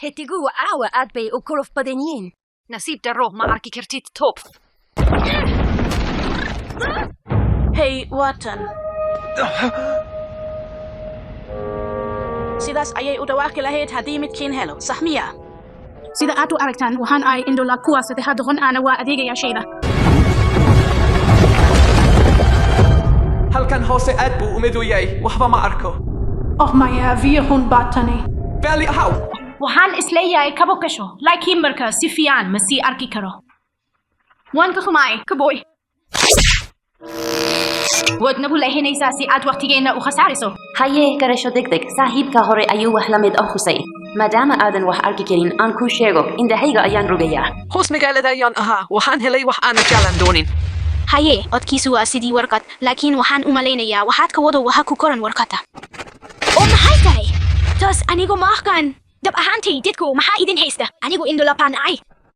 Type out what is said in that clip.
Xidiguhu caawa aad bay u qurux badan yihiin. Nasiib darro, ma arki kartid Toph. Hey, waa tan. Sidaas ayay u dhawaaqi lahayd haddii midkiin helo, sax miyaa? Sida aad u aragtaan, waxaan ahay indhola kuwa saddexaad doqon ahna waa adeegayaashayda. Halkan hoose aad buu u madow yahay, waxba ma arko. Oh maya, fiyo xun baa tani. Raalli ahow. Waxaan isleeyahay kabo gasho, laakiin marka si fiican ma sii arki karo. Waan ka xumahay, kaboy. Waad nagu leexinaysaa si aad waqtigeena u khasaariso. Haye, garasho degdeg. Saaxiibka hore ayuu wax la mid ah xusay. Maadaama aadan wax arki karin, aan kuu sheego, indhahayga ayaan rogayaa. Hoos magaalada ayaan ahaa, waxaan helay wax aanad jeclaan doonin. Haye, codkiisu waa sidii warqad, laakiin waxaan u malaynayaa waxaad ka wado waxa ku koran warqadda. Oo maxay tahay? Taas anigu ma aqaan. Dhab ahaantii, dadku maxaa idin haysta? Anigu indhola baan ahay.